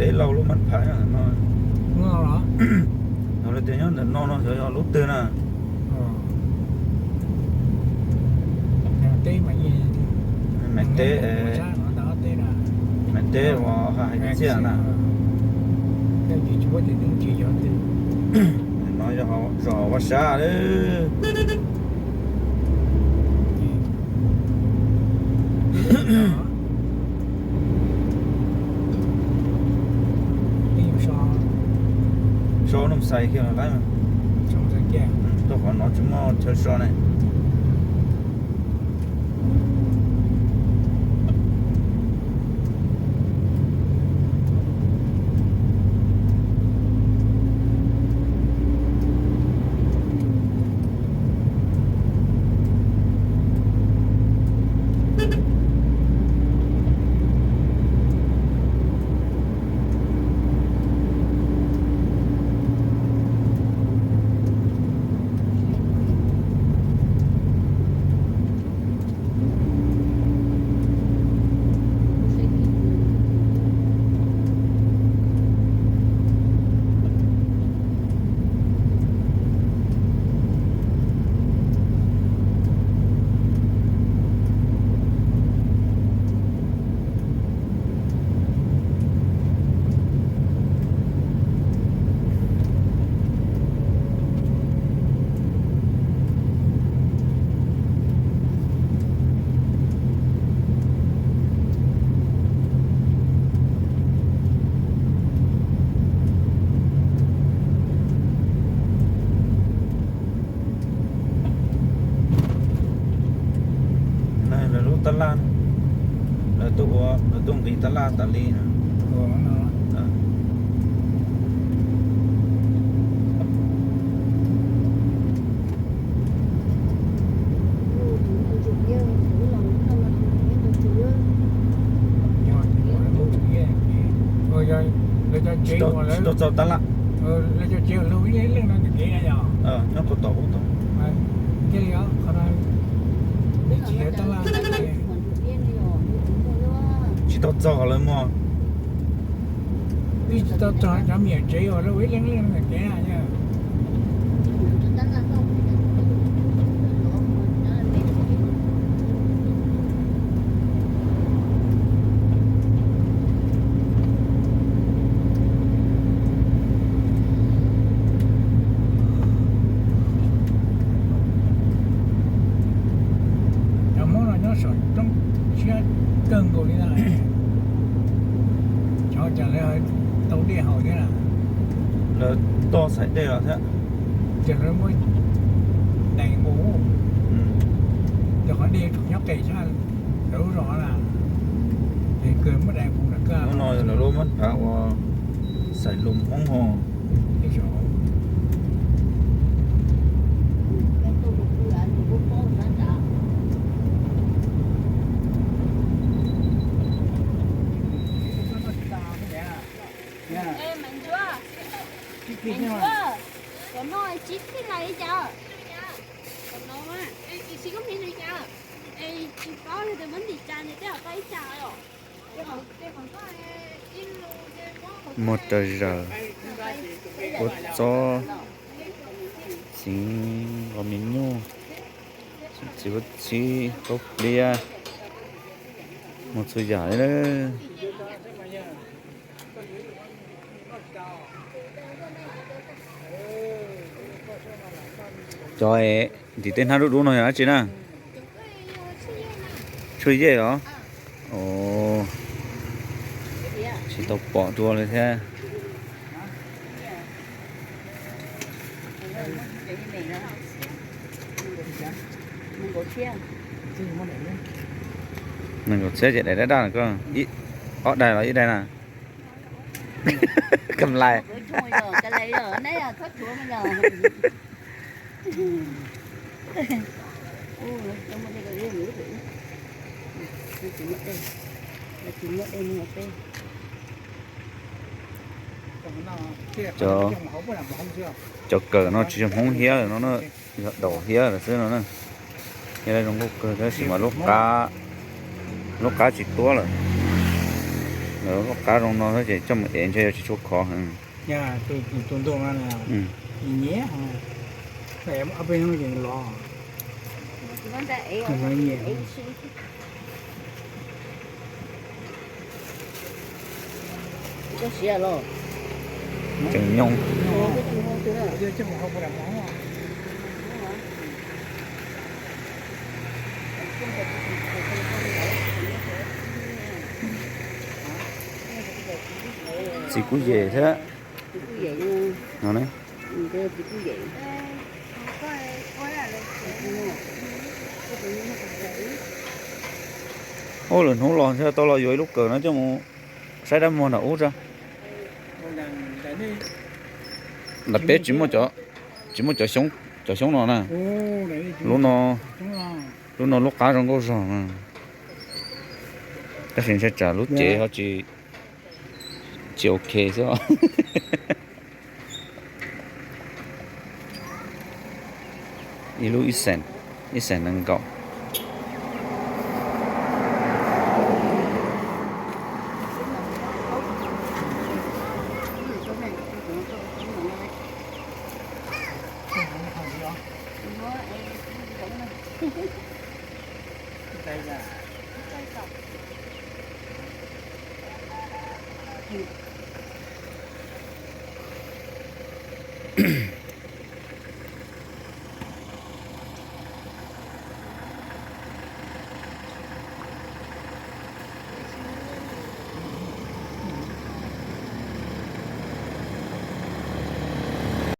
Teb laug lub mab phav no. No lawv tias nyob ntawm no no xyov yog lub twg na. Maiv teb, maiv teb uas hais kwv txhiaj na. No yog zos Vaj Sab lawm. So Nooj Xais kiag los lawm. Rau qhov no tsis muaj chaw so ne. Lawv lub tab laj, lawv tuaj ua, lawv tuaj nqis tab laj tas li na. Tsis tau txog tab laj. Nyob puag tom ub tod. Tsis tau txog lawv muag. Cov Hmoob no nyob saum roob siab kawg nkaus li na. Xyov cas lawv tau dej haus thiab na. Lawv toj xaim dej los thiab. Ces lawv muab dais mus, ces qhov dej tseem nyob qis tshaj lawv lub zos na, ces kawg muab dais mus lawm kawg. Hnub no lawv lub mab phav uas xaim lus Hmoob ho. Cov no tsib phij lais li cas? Cov no, es tsis koj hniv nws cas? Es tsis paub li, tes muab ntim cas nws tej zaum tau ib cas os. Muag raws zaws, kua txob, txiv nqos me nyuj, txiv huab txhib, kaub pliab, muag txhua yam li. Cov ntim tej hnab dub dub no yog dab tsi na? Tshuaj yej os. Tsis tau pom dua li thiab. Nees nkaum txhiab ces daim daj daj ko, ob daim los ib daim na. Kam lais. Cov, cov kawm no tsis yog Hmoob hiab no, yog daus hiab lawm xwb no na. Hiab zoo nkauj kawg tab sis mas lub qab, lub qab tsis tuab lawm. Lub qab zoo no xwb ces coj mus ev ntshe yuav tsis tshua khov heev. Tus ntoo no nyiam, ob peb hnub ces los. Tseem nyooj. Txiv kuj yem thiab no ne. Ub, lwm hnub los ntshe tau los yuav ib lub kawm no coj mus saib dab muag nram ub tso. Nram peb tsis muaj cov, tsis muaj cov xyoob, cov xyoob no na. Lub no, lub no lub qab zoo nkauj zog na. Tab sis ntshai tsam lub cev ho tsis, tsis ok xwb. Ib lub ib xees, ib xees nees nkaum.